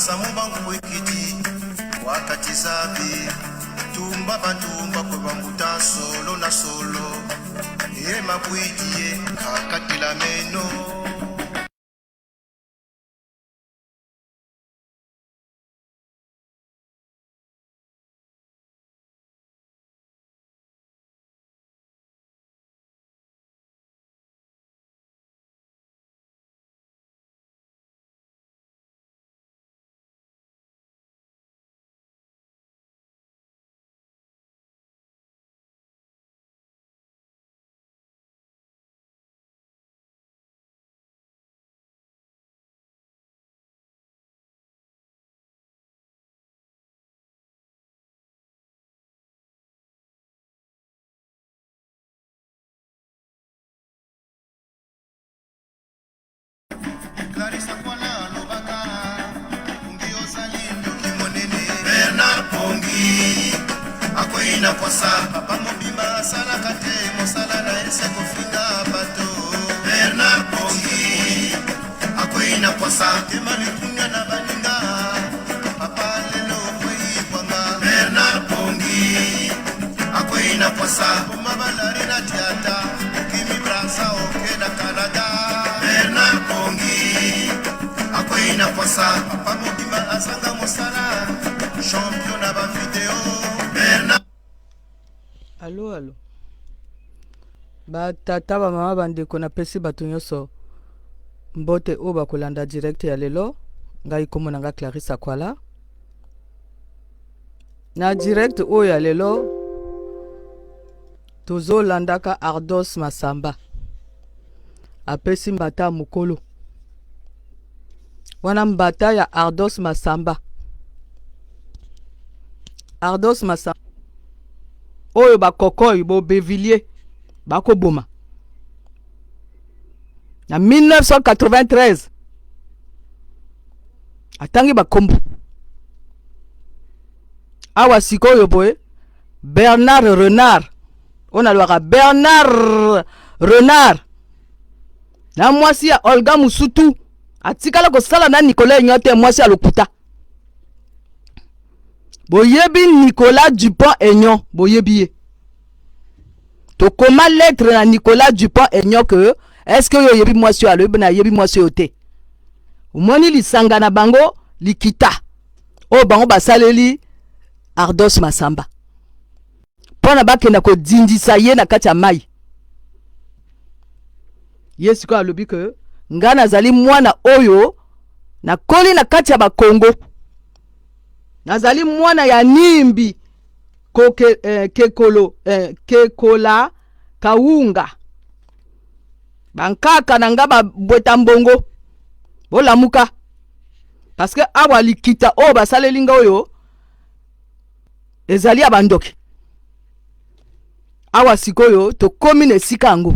Samu Bangu Ekiti Wakati Zabi Tumba Bantumba Kwe Bambuta Solo na Solo Ye Mabwidi Ye Kakatela Meno. Clarisse Kwala alobaka, Pongi ozali ndoki monene. Bernard Pongi akwei na posa. Papa mobimba asalaka te, mosala na ye se kofinga bato. Bernard Pongi akwei na posa. Motema likunya na baninga, papa lelo okwei kwanga. Bernard Pongi akwei na posa. Boma balari na tiata, okimi Brazza oke na Canada. Bernard Pongi akwei na posa. Papa mobimba azanga mosala, champion na ba video. Bernard. Alo, alo. Ba tata, ba mama, ba ndeko, napesi bato nyonso mbote oyo bakolanda direct ya lelo. Ngai kombo na nga Clarisse Akwala. Na direct oyo ya lelo tozolandaka Ardos Masamba apesi mbata mokolo wana, mbata ya Ardos Masamba. Ardos Masamba oyo bakokoi bobevilie bakoboma na 1993, atangi bakombo awa. Sikoyo boye Bernard Renard, oyo nalobaka Bernard Renard na mwasi ya Olga Musutu, atikala kosala na Nicolas Enyo te, mwasi ya lokuta. Boyebi Nicolas Dupont Aignan, boyebi ye. Tokoma lettre na Nicolas Dupont Aignan que est-ce que oyo oyebi mwasi oyo? Alobi nayebi mwasi oyo te. Omoni lisanga na bango, likita oyo bango basaleli Ardos Masamba mpo na bakenda kodindisa ye na kati ya mai. Ye sikoyo alobi ke ngai nazali mwana oyo nakoli na kati ya Bakongo, nazali mwana ya Nimbi koke, kekolo, kekola Kaunga, bankaka na nga babweta mbongo. Bolamuka, parce que awa likita oyo basaleli nga oyo ezali ya bandoki. Awa sikoyo tokomi na esika yango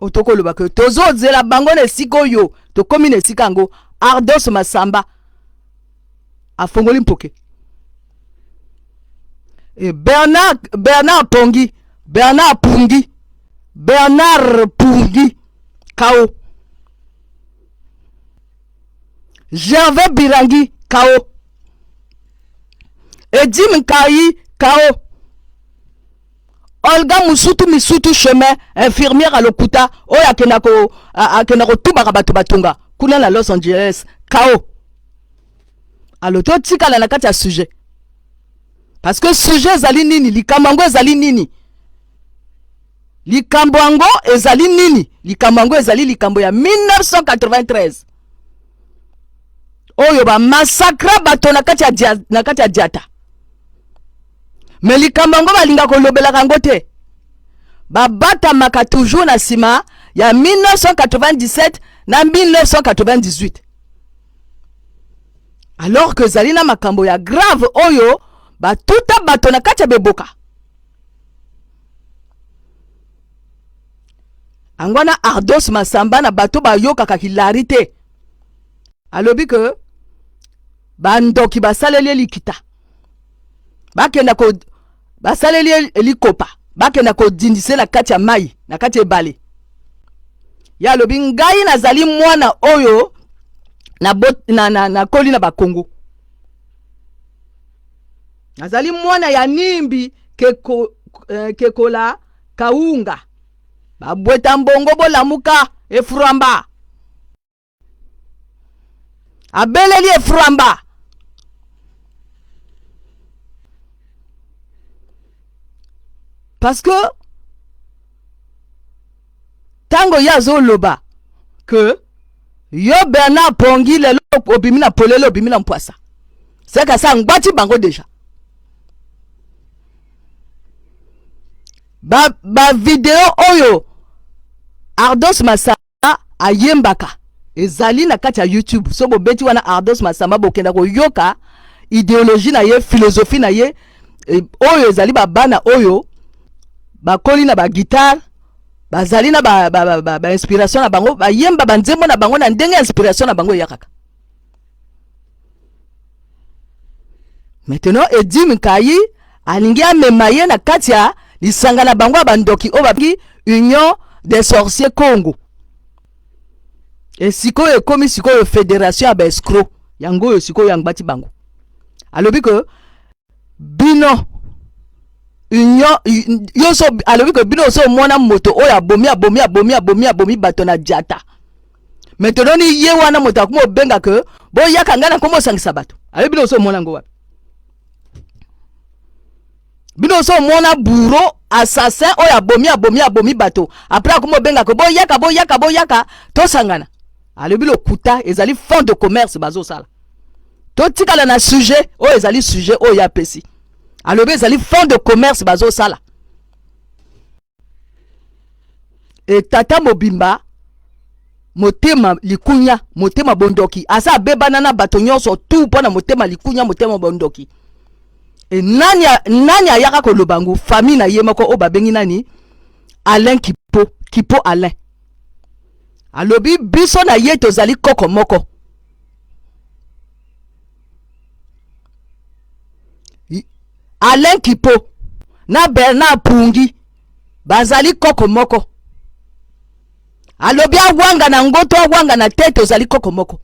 oyo tokoloba ke tozozela bango na esika oyo tokomi na esika yango. Ardos Masamba afongoli mpoke e Bernard Pongi, Bernard Pungi, Bernard Pungi kao, Gervais Birangi kao, Edim Nkai kao, Olga Musutu Misutu chemin, infirmière à lokuta oyo akenda ko akenda kotubaka bato batonga kuna na Los Angeles kao. Alo, totikala na kati ya sujet, parce que sujet ezali nini? Likambo yango ezali nini? Likambo yango ezali nini? Likambo yango ezali likambo ya 1993 oyo bamassakra bato na kati ya diata. Me likambo yango balinga kolobelaka yango te, babatamaka toujours na nsima ya 1997 na 1998, alors que ezali na makambo ya grave oyo batuta bato na kati ya beboka yango wana. Ardos Masamba na bato bayokaka kilari te, alobi ke bandoki basaleli ye likita, bakenda ko basaleli ye likopa, bakenda kodindise na kati ya mai, na kati ya ebale. Ye alobi ngai nazali mwana oyo. Nakoli na, na, na, na bakongo. Nazali mwana ya Nimbi keko, eh, kekola Kaunga. Babweta mbongo bolamuka eframba. Abeleli eframba. Parce que tango ye azoloba que yo Bernard Pongi lelo obimi na polele, obimi na mpwasa, seka sa ngwati bango deja. Ba, ba video oyo Ardos Masamba ayembaka ezali na kati ya YouTube. So bobeti wana Ardos Masamba, bokenda koyoka ideologie na ye, philosophie na ye, e, oyo ezali babana oyo bakoli na ba guitare, bazali na ba, ba, ba, ba, ba inspiration na bango, bayemba banzembo na bango na ndenge inspiration na bango eyakaka. Maintenant Eddy Nkayi alingi amema ye na kati ya lisanga na bango ya bandoki oyo babengi Union des sorciers Congo. E sikoyo ekomi sikoyo fédération ya ba escroc yango oyo sikoyo yangbati bango. Alobi que bino union yo so alobi que bino so mona moto oyo abomi abomi abomi abomi abomi bato na diata. Maintenant ni ye wana moto akoma obenga que boyaka ngai nakoma osangisa bato. Alobi bino so mona ngo wapi? Bino so mona bourreau assassin oyo abomi abomi abomi bato après akoma obenga que boyaka boyaka boyaka tosangana. Alobi lokuta ezali fond de commerce bazosala. Totikala na sujet oyo ezali sujet oyo ya pesi. Alobi ezali fond de commerce bazosala. E tata mobimba motema likunya, motema bondoki, aza abebana na bato nyonso tu mpo na motema likunya, motema bondoki. E nani, nani ayaka koloba ngo? Famille na ye moko oyo babengi nani? Alain Kipo, Kipo Alain. Alobi biso na ye tozali koko moko. Alain Kipo na Bernard Pungi bazali koko moko. Alobi awanga na ngoto, awanga na te, tozali koko moko.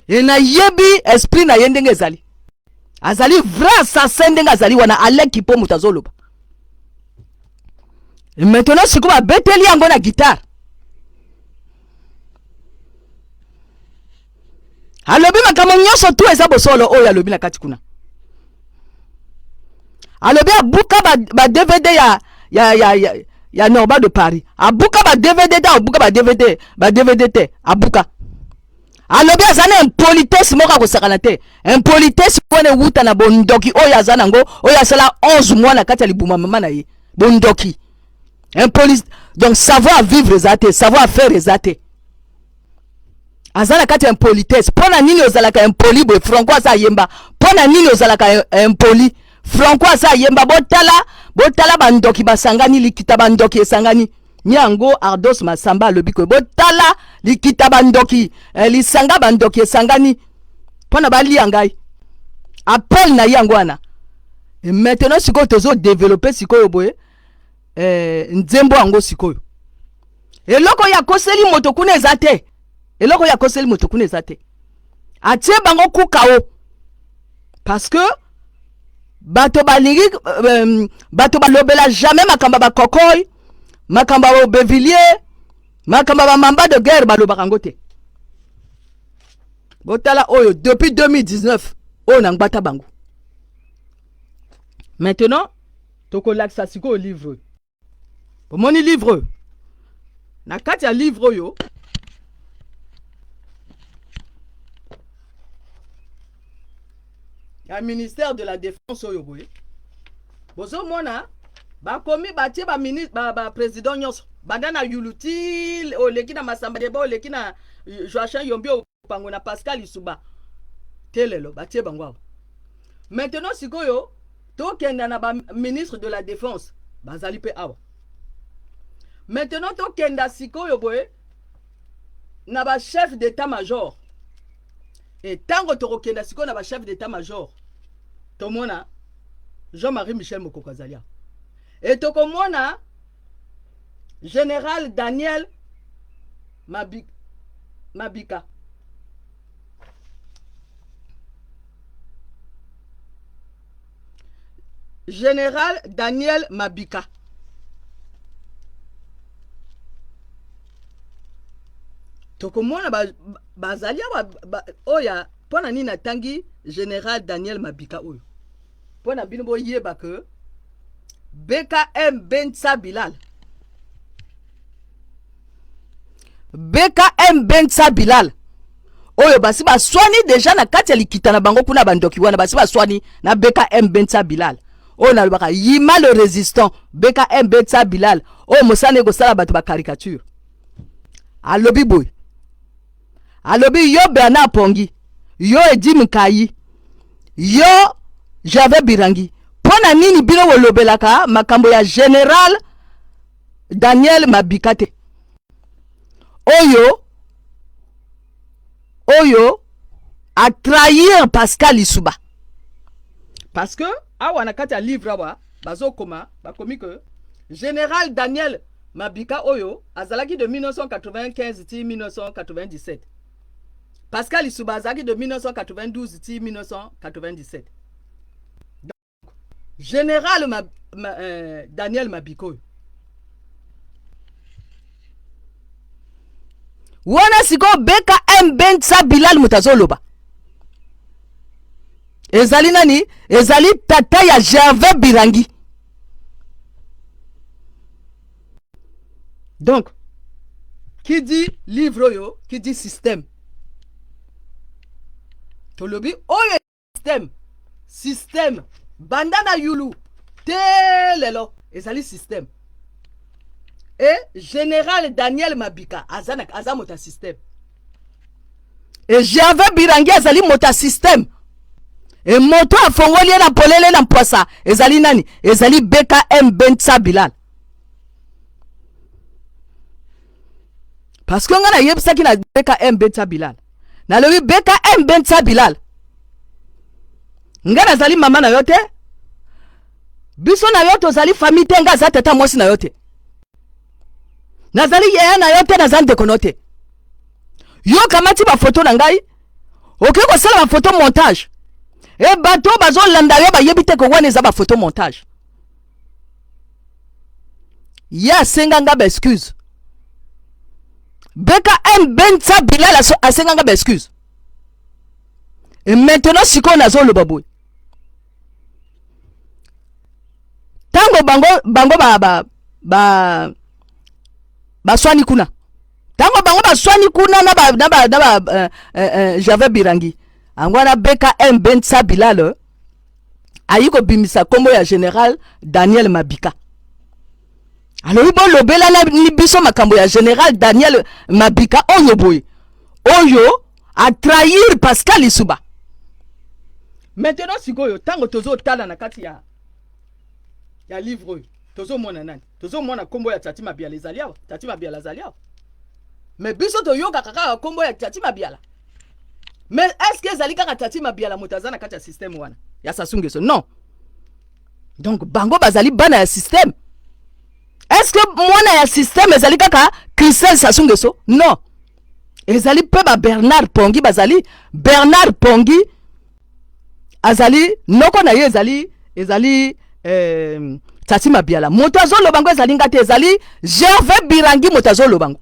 E nayebi esprit na ye ndenge ezali. Azali vrai assassin ndenge azali wana. Alain Kipo moto azoloba. E maintenant sikoyo babeteli yango na guitare. Alobi makambo nyonso tu eza bosolo oyo alobi na kati kuna. Alobi abuka ba, ba DVD ya, ya, ya, ya, ya Norba de Paris. Abuka ba DVD te, abuka ba DVD, ba DVD te, abuka. Alobi aza na impolitesse moko akosakana te. Impolitesse wana ewuta na bondoki oyo aza nango, oyo asala 11 mois na kati ya libuma mama na ye. Bondoki. Impoli, donc savoir vivre eza te, savoir faire eza te. Aza na kati ya impolitesse. Mpo na nini ozalaka impoli boye? Franco aza ayemba. Mpo na nini ozalaka impoli? Franco aza ayemba. Botala, botala bandoki basangani, likita bandoki esangani. Nyango Ardos Masamba alobi koye botala likita bandoki, eh, lisanga bandoki esangani mpo na balia ngai. Appel na yango wana. Et maintenant sikoyo tozo développer sikoyo boye, eh, nzembo yango sikoyo. Eloko ya koseli moto kuna eza te. Eloko ya koseli moto kuna eza te. Atie bango kukao. Parce que bato balingi bato balobela jamais makambo ba kokoy, makambo ba Aubervilliers, makambo ba mamba de guerre balobaka yango te. Botala oyo depuis 2019 oyo na ngbata bango. Maintenant tokolakisa sikoyo livre oyo. Bomoni livre oyo? Na kati ya livre oyo ya ministère de la défense oyo boye, bozomona bakomi batie ba ministre, ba, ba président nyonso banda na Yuluti oleki na Masamba Deba oleki na Joachim Yombi Opango na Pascal Isuba te lelo batie bango awa. Maintenant sikoyo tokenda na ba ministre de la défense bazali pe awa. Maintenant tokenda sikoyo boye na ba chef d'état-major. Et tango tokokenda sikoyo na ba chef d'état-major, tomona Jean-Marie Michel Mokoko azali awa. Et tokomona Général Daniel Mabika. General Daniel Mabika. Tokomona bazali awa oyo mpo na nini natangi General Daniel Mabika oyo mpo na bino boyeba ke BKM Bensa Bilal BKM Bensa Bilal oyo basi baswani deja na kati ya likita na bango kuna bandoki wana basi baswani na BKM Bensa Bilal oyo nalobaka yima le résistant BKM Bensa Bilal oyo mosala ekosala bato ba caricature alobi boye alobi yo Bernard Pongi yo Edi Mkayi yo Gervais Birangi mpo na nini bino bolobelaka makambo ya general Daniel Mabika te oyo oyo a trahir Pascal Lisuba parce que awa na kati ya livre awa bazokoma bakomi que général Daniel Mabika oyo azalaki de 1995 ti 1997. Pascal Lisuba azalaki de 1992 ti 1997. Donc, général ma, ma, euh, Daniel Mabika oyo wana sikoyo BKM Bensa Bilal moto azoloba ezali nani? Ezali tata ya Gervais Birangi. Donc, qui dit livre oyo, qui dit système. Tolobi oyo système. Système. Banda na yulu. Te lelo ezali système. Et général Daniel Mabika aza na aza moto ya système. Et Gervais Birangi azali moto ya système. E moto afongoli ye na polele na mpwasa ezali nani? Ezali BKM Bensa Bilal. Parce que nga nayebisaki na BKM Bensa Bilal. Nalobi BKM Bensa Bilal. Nga nazali mama na yo te. Biso na yo tozali famille te, nga aza tata mwasi na yo te. Nazali yaya na yo te, naza ndeko na yo te. Yo kamati ba photo na ngai, okoki kosala ba photo montage. E bato bazolanda yo bayebi te ko wana eza ba photo montage. Ye asenga nga ba excuse. BKM Bensa Bilal asenga nga ba excuse. Et maintenant sikoyo nazoloba boye. Tango bango bango ba ba ba baswani kuna. Tango bango baswani kuna na ba na ba na ba euh, euh, euh, Gervais Birangi. Ango wana BKM Bensa Bilal ayi kobimisa kombo ya général Daniel Mabika. Alobi bolobela na ni biso makambo ya général Daniel Mabika oyo boye. Oyo a trahir Pascal Lisuba. Maintenant sikoyo tango tozotala na kati ya ya livre oyo tozomona nani? Tozomona kombo ya Tati Mabiala ezali awa. Tati Mabiala azali awa. Mais biso toyokaka kaka kombo ya Tati Mabiala. Mais est-ce que ezali kaka Tati Mabiala moto aza na kati ya système wana ya Sassou Nguesso? Non. Donc bango bazali bana ya système. Est-ce que mwana ya système ezali kaka Christelle Sassou Nguesso? Non. Ezali pe ba Bernard Pongi bazali. Bernard Pongi azali noko na ye ezali ezali eh, Tati Mabiala. Moto azoloba ngo ezali nga te, ezali Gervais Birangi moto azoloba ngo.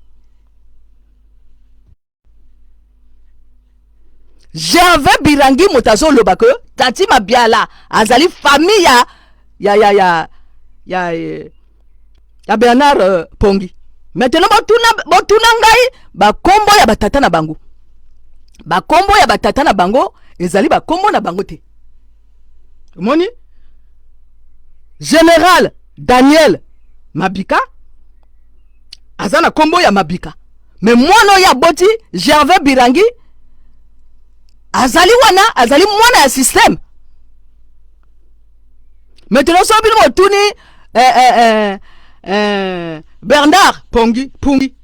Gervais Birangi moto azoloba que Tati Mabiala azali famille ya ya ya ya ya, eh, ya Bernard euh, Pongi. Maintenant botuna botuna ngai bakombo ya batata na bango. Bakombo ya batata na bango ezali bakombo na bango te. Omoni? Général Daniel Mabika aza na kombo ya Mabika. Mais mwana oyo aboti Gervais Birangi azali wana, azali mwana ya système. Maintenant so bino botuni eh, eh, eh, eh, Bernard Pongi Pungi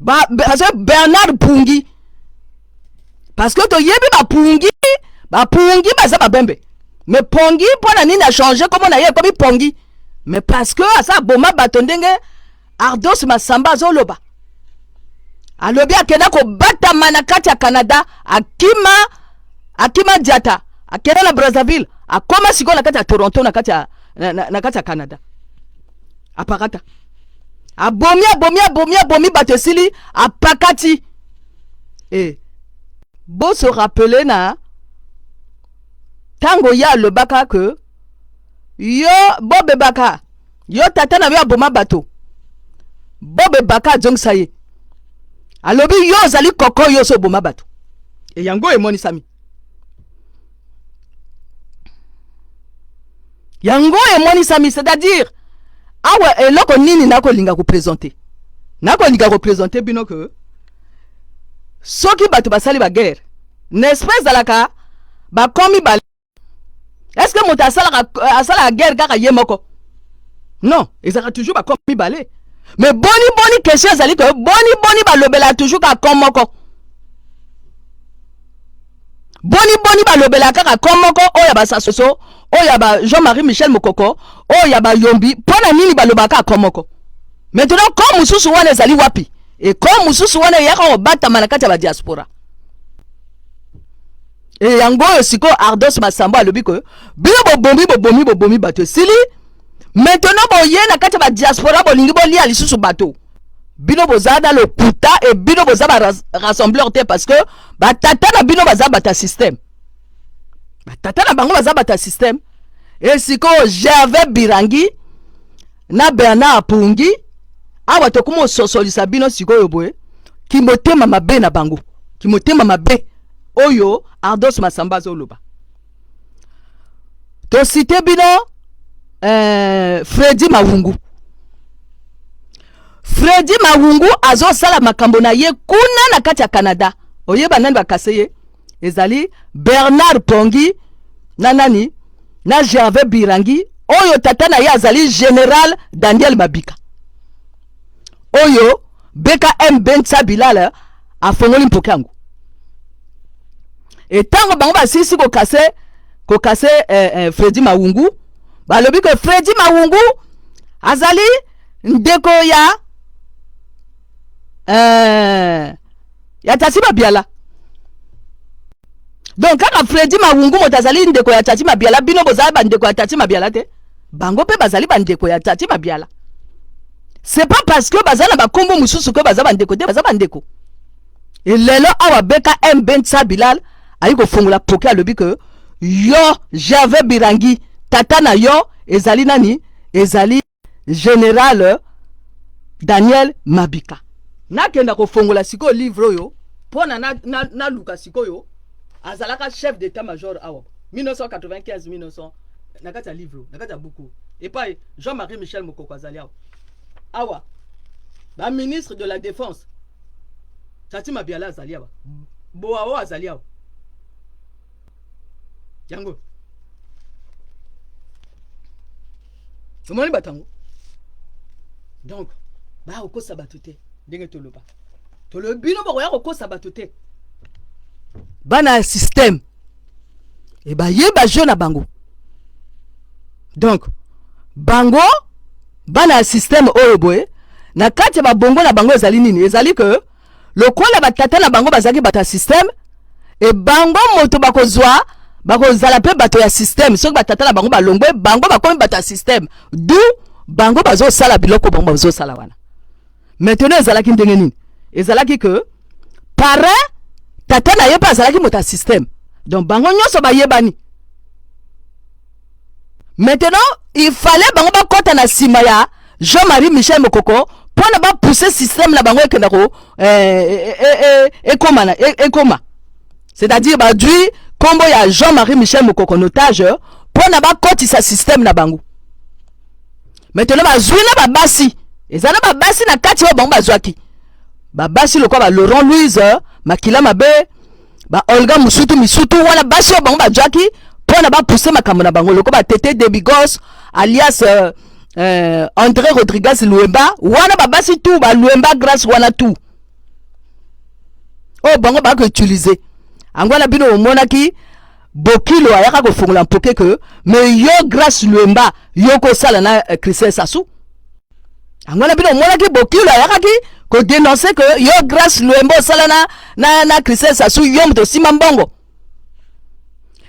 ba, parce que Bernard Pungi parce que toyebi ba Pungi ba Pungi baza ba bembe mais Pongi mpo na nini a changer kombo na ye ekomi Pongi mais parce que aza aboma bato ndenge Ardos Masamba azoloba alobi akenda kobatama na kati ya Canada akima akima diata akenda na Brazzaville Akoma sikoyo na kati ya Toronto, na kati ya, na, na, na kati ya Canada. Apakata. Abomi, abomi, abomi, abomi bato esili, apakati. E bo se rappeler na tango ye alobaka ke yo bobebaka, yo tata na yo aboma bato, bobebaka, azongisa ye, alobi yo ozali koko, yo oso oboma bato. E yango emonisami, yango emonisami, c'est-à-dire awa eloko nini nakolinga koprésenter? Nakolinga koprésenter bino ke soki bato basali baguerre, n'est-ce pas, ezalaka bakomi ba, est-ce que moto asalaka guerre kaka ye moko? Non, ezalaka toujours bakomi mibale. Mais boni boni, question ezali ke boni boni balobelaka toujours kaka kom moko? Boni boni balobelaka kaka kom moko, oyo ya basasoso, oyo ya ba Jean-Marie Michel Mokoko, oyo ya bayombi? Mpo na nini balobaka kaka kom moko? Maintenant, kom mosusu wana ezali wapi? E kom mosusu wana eyaka kobatama na kati ya badiaspora. E yango oyo sikoyo Ardos Masambo alobi ke bino bobomi, bobomi, bobomi bato esili, maintenant boye na kati ya badiaspora, bolingi bolia lisusu bato. Bino boza na lokuta e bino boza barassembleur te, parce que batata na bino baza bato ya système, batata na bango baza bato ya système. E sikoyo Gervais Birangi na Bernard Pungi awa, tokoma ososolisa bino sikoyo boye kimotema mabe na bango, kimotema mabe oyo Ardos Masamba azoloba. Tosite bino Fredi Mawungu. Fredi Mawungu azosala makambo na ye kuna na kati ya Canada. Oyeba nani bakase ye? Ezali Bernard Pongi na nani, na Gervais Birangi, oyo tata na ye azali général Daniel Mabika, oyo BKM Bentsa Bilal afongoli mpoke yango. Etango bango basilisi kokase Fredi Mawungu, balobi ke Fredi Mawungu azali ndeko ya Tati Mabiala. Donc kaka Fredi Mawungu moto azali ndeko ya Tati Mabiala? Bino bozala bandeko ya Tati Mabiala te, bango mpe bazali bandeko ya Tati Mabiala. C'est pas parce que baza na bakombo mosusu ke baza bandeko te, baza bandeko. Elelo awa BKM Bentsa Bilal ayi kofongola poke, alobi ke yo Gervais Birangi, tata na yo ezali nani? Ezali général Daniel Mabika. Nakenda kofongola sikoyo livre oyo mpo na naluka na sikoyo azalaka chef d'état major awa 1995 1900, na kati ya livre, na kati ya buku epai Jean-Marie Michel Mokoko azali awa. Awa baministre de la Défense, Tati Mabiala azali awa, Boao azali awa. Yango omoni bato yango. Donc bakokosa bato te. Ndenge toloba, tolobi, bino bokoya kokosa bato te. Bana ya système e bayeba jeu na bango. Donc bango bana ya système oyo boye, na kati ya babongo na bango ezali nini? Ezali ke lokola batata na bango bazalaki bato ya système, e bango moto bakozwa, bakozala mpe bato ya système. Soki batata na bango balongwe, bango bakomi bato ya système, du bango bazosala biloko bango bazosala wana. Maintenant ezalaki ndenge nini? Ezalaki ke parrain, tata na ye mpe azalaki moto ya système. Donc bango nyonso bayebani. Maintenant il fallait bango bakɔta na nsima ya Jean-Marie Michel Mokoko mpona bapousse système na bango ekenda ko ekoma na ekoma, c'est-à-dire badui nkombo ya Jean-Marie Michel Mokoko notage mpona bakɔtisa système na bango. Maintenant bazwi na babasi, eza na babasi na kati oyo bango bazwaki, babasi lokola ba Laurent Louise Makila Mabe, ba Olga Musutu Misutu wana, basi oyo bango bazwaki mpona bapousse makambo na bango, lokola batete Debigos alias André Rodriguez Luemba wana, babasi tu baluemba Grâce wana, tu oyo bango bakoutiliser yango wana. Bino omonaki Bokilo ayaka kofongola mpoke ke me yo Grâce Luemba, yo kosala na Christian Sassou. Yango wana bino omonaki Bokilo ayakaki kodénoncer ke yo Grâce Luemba osala na Christian Sassou, yo moto osimba mbongo.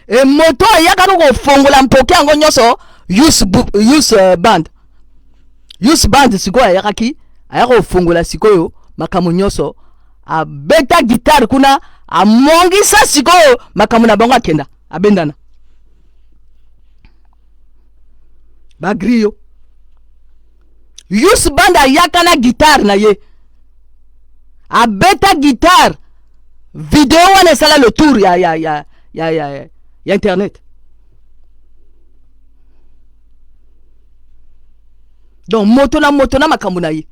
E moto ayaka kofongola mpoke yango nyonso yus, yus uh, band yus band sikoyo ayakaki ayaka kofongola sikoyo makambo nyonso abeta gitare kuna amongisa sikoyo makambo na bango akenda abendana bagriyo yus band ayaka na gitare na ye abeta gitare video wana esala le tour ya, ya, ya, ya, ya, ya internet donc moto na moto na makambo na ye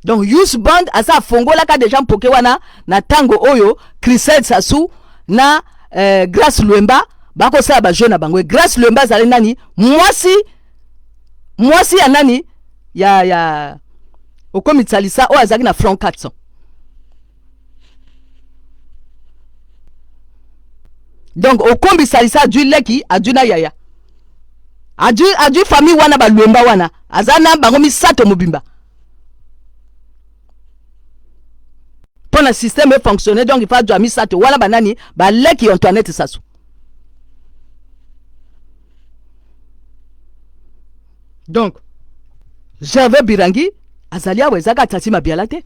donc yus band aza afongolaka deja mpoke wana na ntango oyo chrisel sasu na eh, grace lwemba bakosala bajeu na bango grace lwemba azali nani mwasi mwasi ya nani ya ya okomitsalisa oyo azalaki na front 400 donc okombi salisa adui leki adui na yaya adui, adui famille wana balwemba wana aza na bango misato mobimba mpo na système efonctionne donc ifa adua misato wana banani baleki antoinette sasu donc gervais birangi azali awa ezaka tati mabiala te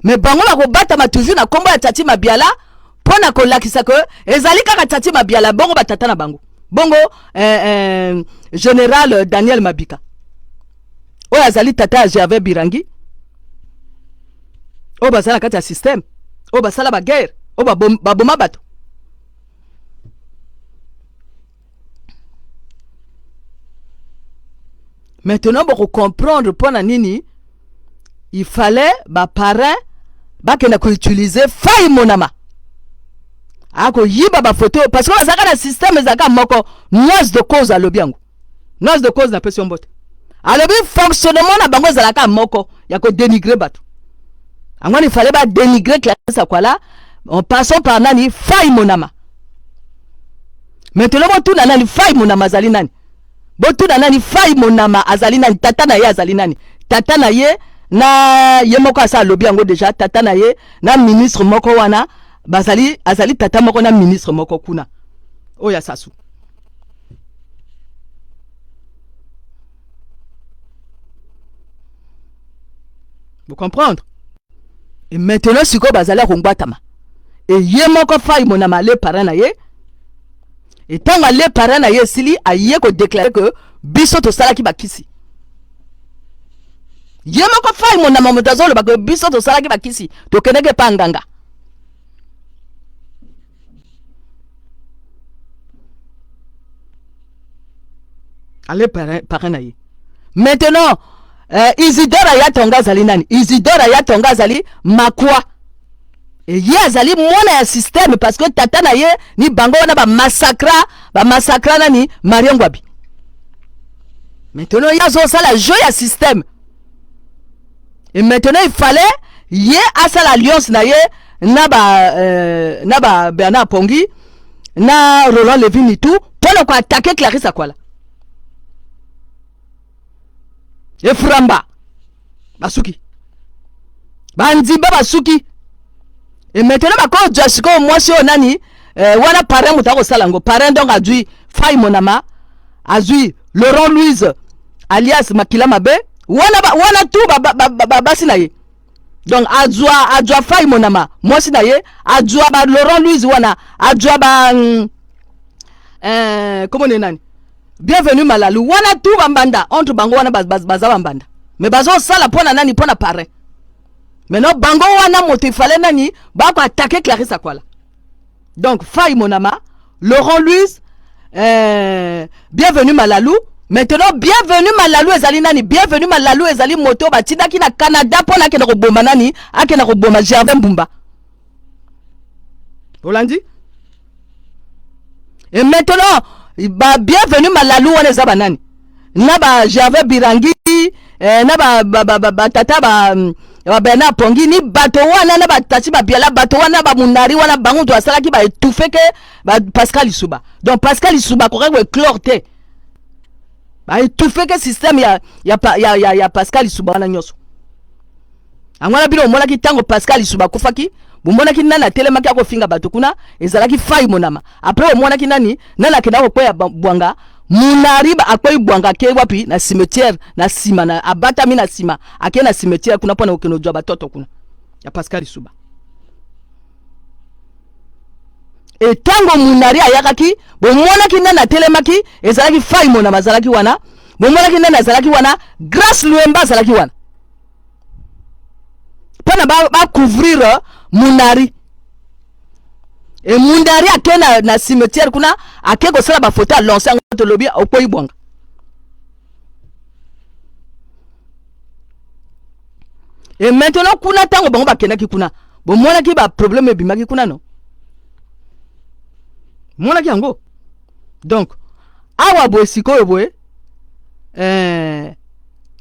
me bango bakobatama toujours na nkombo ya tati mabiala mpo na kolakisa ke ezali kaka tati mabiala bongo batata na bango bongo eh, eh, général daniel mabika oyo azali tata ya gervais birangi oyo bazala na kati ya système oyo basala baguerre oyo baboma bato maintenant boko comprendre mpo na nini il fallait ba parrain bakenda koutilize fai monama akoyiba bafoto parce que bazalaka na système ezalaka moko noise de cause alobi yango noise de cause napesi yo mbote alobi fonctionnement na bango ezalaka moko ya kodenigre bato yango wana ifale badenigre clarisse akwala en passant par nani fai monama maintenant botuna nani fai monama azali nani botuna nani fai monama azali nani tata na ye azali nani tata na ye na ye moko asa alobi yango deja tata na ye na ministre moko wana bazali azali tata moko na ministre moko kuna oyo ya sasu Vous comprendre? Et maintenant sikoyo bazali ya kongwatama. Et ye moko fai monama ale parent na ye. Et ntango ale parent na ye esili aye ko déclarer que biso tosalaki bakisi. Ye moko fai monama moto azoloba que biso tosalaki bakisi tokendaki epa nganga. Ale parent na ye. Maintenant eh, Isidore Ayatonga azali nani? Isidore Ayatonga azali makwa. E ye azali mwana ya système parce que tata na ye ni bango wana ba massacra ba massacra nani Mario Ngwabi. Maintenant ye azosala jeu ya système. Et maintenant il fallait ye asala alliance na ye na ba euh, na ba Bernard Pongi na Roland Levy Nitu mpo na koatake Clarisse Akwala. Eframba basuki bandiba basuki e maintenant bakozwa sikoyo mwasi oyo nani eh, wana parrain moto akosala yango parrain donc azwi fai monama azwi laurent louise alias makila mabe wana, ba, wana tu basi ba, ba, ba, ba, na ye donc azwa azwa fai monama mwasi na ye azwa ba laurent louise wana azwa ba mm, eh, kombo ne nani bienvenu malalu wana tu bambanda entre bango wana baza baz, bambanda mais bazosala mpo na nani mpo na parrain maintenant bango wana moto ifale nani bako attaquer Clarisse Akwala donc Faye Monama Laurent Louise euh, bienvenu Malalu maintenant bienvenu Malalu ezali nani bienvenu Malalu ezali moto batindaki na Canada mpo na akende koboma nani akende koboma Gervais Mbumba olandi et maintenant ba bienvenu Malalu wana eza banani na ba Gervais Birangi eh, na ba, ba, ba, ba, ba tata ba, ba Bernard Pongi ni bato wana na batati babiala bato wana ba munari wana bango to asalaki ba étouffer ke ba Pascal Lisuba donc Pascal Lisuba akokaki ko éclore te ba étouffer ke système ya, ya, ya, ya, ya Pascal Lisuba wana nyonso. Yango wana bino bomonaki ntango Pascal Lisuba akufaki, bomonaki nani atelemaki akofinga bato kuna, ezalaki Fay Monama. Après bomonaki nani nani akenda kokweya bwanga, Munari akwei bwanga ake wapi na cimetière na sima na abatami na sima ake na cimetière kuna pona kokende kozwa batoto kuna ya Pascal Lisuba. E tango Munari ayakaki, bomonaki nani atelemaki, ezalaki Fay Monama azalaki wana, bomonaki nani azalaki wana, Grace Luemba azalaki wana. Pona ba, ba couvrir euh, Munari. E Mundari ake na, na cimetière kuna ake kosala ba photo alonse yango tolobi okwei bwanga. Et maintenant kuna tango bango bakendaki kuna bomonaki ba problème ebimaki kuna no monaki yango donc awa boye sikoyo boye eh,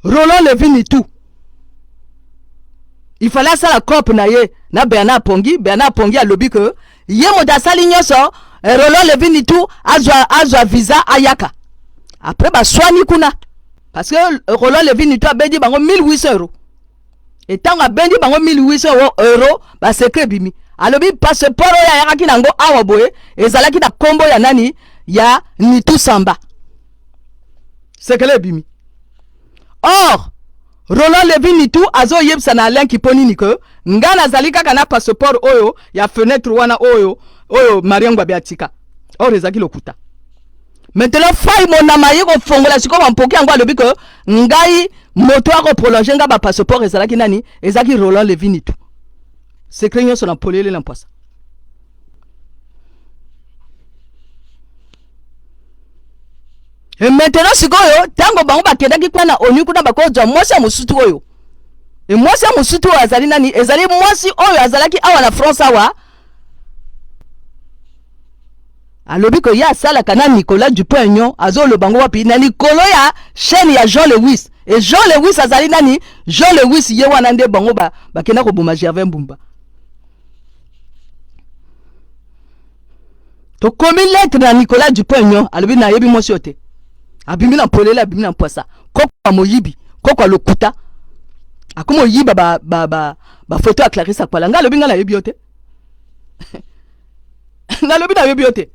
Roland Levy Nitu il fallait asala cope na ye na Bernard Pongi. Bernard Pongi alobi que ye moto asali nyonso eh, Roland Levy Nitu azwa, azwa visa ayaka après baswani kuna parce que Roland Levy Nitu abendi bango 1800 euros et ntango abendi bango 1800 euros basecret ebimi alobi passeport oyo ayakaki na yango awa boye ezalaki na nkombo ya nani ya Nitu Samba sekele ebimi or Roland Levy Nitu azoyebisa na Alain Kipo nini ke nga nazali kaka na passeport oyo ya fenêtre wana oyo oyo Marie Ngwabi atika or ezalaki lokuta maintenant Fay Monama ye kofongola sikoyo bampoki yango alobi ke ngai moto akoprolonge nga bapasseport ezalaki nani ezalaki Roland Levy Nitu secret nyonso na polele na mpwasa Et maintenant sikoyo ntango bango bakendaki kuna na onu kuna bakozwa mwasi ya mosutu oyo e mwasi ya mosutu oyo azali nani ezali mwasi oyo azalaki awa na france awa alobi ko ye asalaka na Nicolas Dupont-Aignan azoloba ngo wapi na likolo ya chaîne ya Jean Lewis e Jean Lewis azali nani Jean Lewis ye wana nde bango bakenda koboma Gervais Mbumba tokomi lettre na Nicolas Dupont-Aignan alobi nayebi mwasi oyo te abimi na polele abimi na mpwasa koko ya moyibi koko ya lokuta akomi oyiba ba, ba, ba, ba photo ya Clarisse Akwala ngai alobi ngai nayebi yo te nalobi nayebi yo te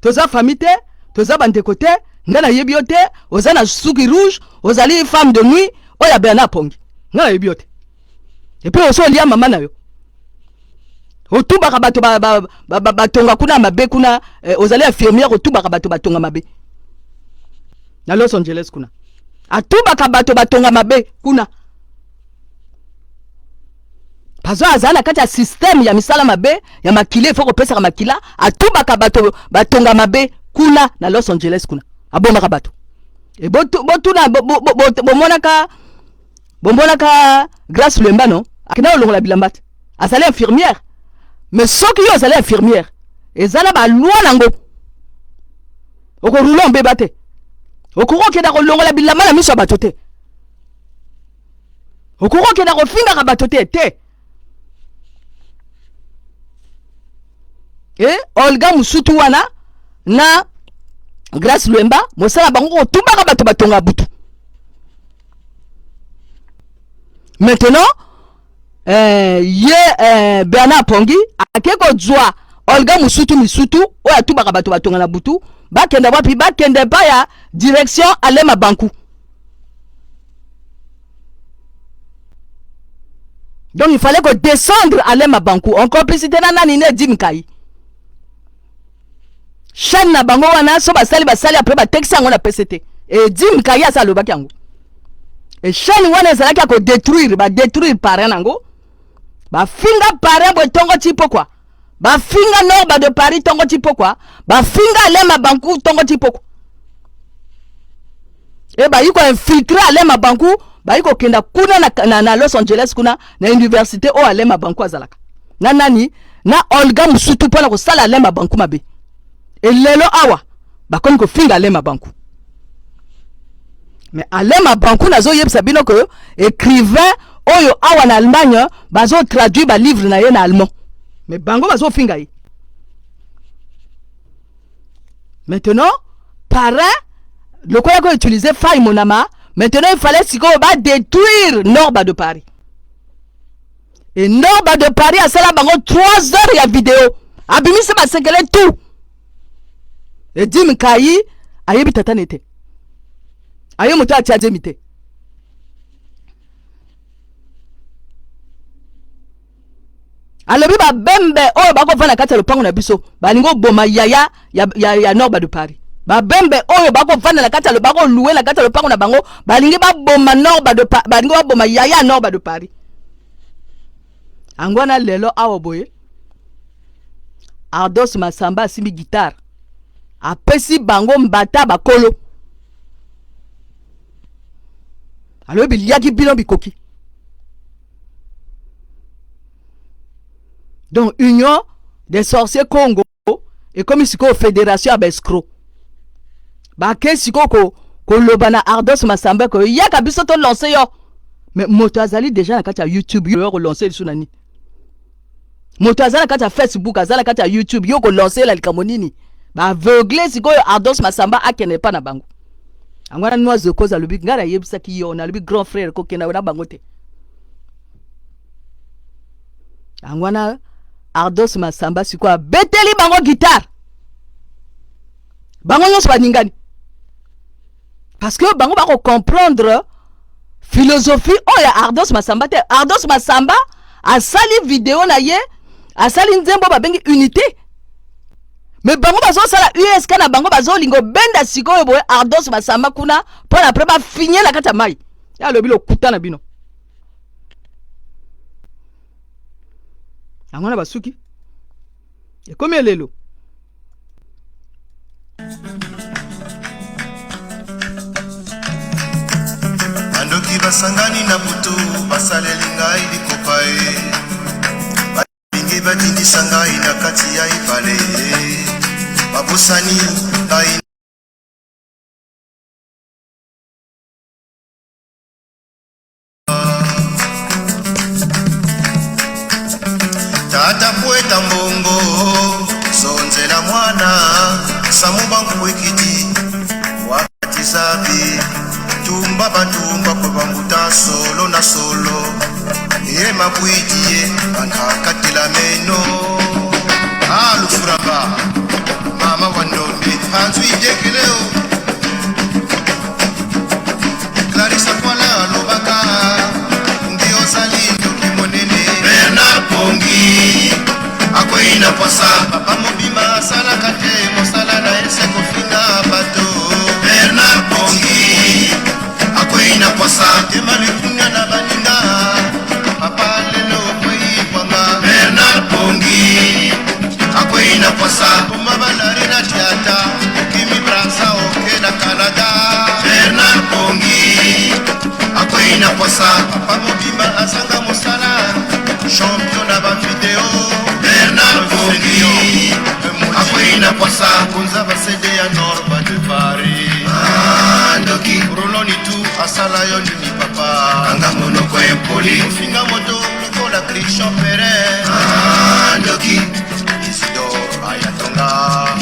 toza famille te toza bandeko te ngai nayebi yo te oza na suki rouge ozali femme de nuit oyo ya Bernard Pongi ngai nayebi yo te epuis oso olia mama na yo otubaka bato batonga ba, ba, ba, ba kuna mabe kuna eh, ozali infirmière otubaka bato batonga mabe na Los Angeles kuna atubaka bato batonga mabe kuna pazo azali na kati ya systeme ya misala mabe ya makila ifo kopesaka makila atubaka bato batonga mabe kuna na Los Angeles kuna abomaka bato e botuna bomonaka bomonaka Grace Lemba no akenda kolongola bilamba te azali infirmière mais soki yo ozali infirmière eza na baloi nango okorula mbeba te okoki kokenda kolongola bilamba na miso ya bato te okoki kokenda kofingaka bato te te e Olga Musutu wana na Grace Lwemba mosala bango kotumbaka bato batonga butu maintenant eh, ye eh, Bernard Pongi ake kozwa Olga Musutu Misutu oyo atubaka bato batonga na butu bakende wapi bakende epai ya direction Alema Banku donc il fallait ko descendre Alema Banku en complicité na nani ne Dim Kai chaîne na bango wana so basali basali après batekisi yango na PCT et Dim Kai asa alobaki yango et chaîne wana ezalaki ya kodétruire badétruire parrain nango bafinga parrain boye ntongo ti pokwa bafinga Norba de Paris ntongo ti pokwa bafinga Alema Banku ntongo ti pokwa e bayi koinfiltre Alema Banku bayi kokenda kuna na, na, na Los Angeles kuna na université oyo Alema Banku azalaka na nani na Olga Musutu mpona kosala Alema Banku mabe e lelo awa bakomi kofinga Alema Banku mais Alema Banku nazoyebisa bino ke écrivain oyo awa na Allemagne bazotraduire balivre na ye na allemand mais bango bazofinga ye maintenant parrain lokola ko utiliser faille monama Maintenant il fallait sikoyo ba détruire Norba de Paris. Et Norba de Paris asala bango 3 heures ya video, abimisi basekele tout. Edim Nkayi ayebi tata ne te, aye moto atia zemi te. Alobi babembe oyo bakovanda na kati ya lopango na biso balingi oboma yaya ya Norba de Paris. Babembe oyo bakovanda na kati ya bakolue na kati ya lopango na bango balingi baboma Norba de balingi baboma yaya ya Norba de Paris. Yango wana lelo awa boye Ardos Masamba asimbi guitare apesi bango mbata bakolo, alobi biliaki bino bikoki. Donc union des sorciers Congo ekomi sikoyo fédération ya baescroc. Bake sikoyo koloba na Ardos Masamba ko yaka biso to lancer yo, mais moto azali déjà na kati ya YouTube, yo ko lancer lisu na nini? Moto aza na kati ya Facebook, aza na kati ya YouTube, yo ko lancer la likambo nini? Ba aveugle sikoyo Ardos Masamba akende pa na bango. Yango wana Noise Koza alobi ngai nayebisaki yo, nalobi grand frère kokenda na bango te. Yango wana Ardos Masamba sikoyo abeteli bango guitare, bango nyonso baningani parce que bango bako comprendre philosophie oyo ya Ardos Masamba te. Ardos Masamba asali video na ye, asali nzembo babengi unité, mais bango bazosala USK na bango bazolinga obenda sikoyo boye Ardos Masamba kuna mpo na apres bafinye na kati ya mai. Ya alobi lokuta na bino. Yango wana basuki ekomi elelo. Bandoki basangani na butu basaleli ngai likopa e, balingi batindisa ngai na kati ya ebale, babosani ngai. Tata pweta mbongo zonzela mwana samu bangu ekiti wakati zabi tumba batumba kwe bambuta solo na solo ye mabwidi ye banakatela meno alufuraba mama wa ndombe anzu idekeleo Clarissa Kwala alobaka ngi ozali ndoki monene. Bernard Pongi akwei na pwasa. Papa mobima asalaka te mosala na ye se kofinga bato. Bernard Pongi akwei na pwasa. Tema likunya na baninga papa lelo okwei bwanga. Bernard Pongi akwei na pwasa. Boma balari na tiata okimi Brazza oke na Canada. Bernard Pongi akwei na pwasa. Papa mobimba azanga mosala champion na ba video. Bernard Pongi akwei na pwasa. Konza ba CD ya Norba de Paris. Ah, ndoki Roloni tu asala yo nini papa. Kanga monoko impoli. Ofinga moto lokola Christian Perrin. Ah, ndoki Isidore Ayatonga.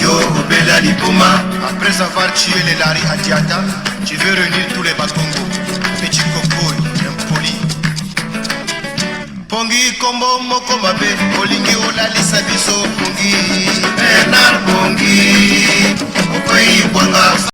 Yo obela liboma. Après avoir tué les Larry Adiata, tu veux réunir tous les Bakongo. Petit Coco, impoli. Pongi kombo moko mabe, olingi olalisa biso pongi. Bernard Pongi, okoyi bwanga.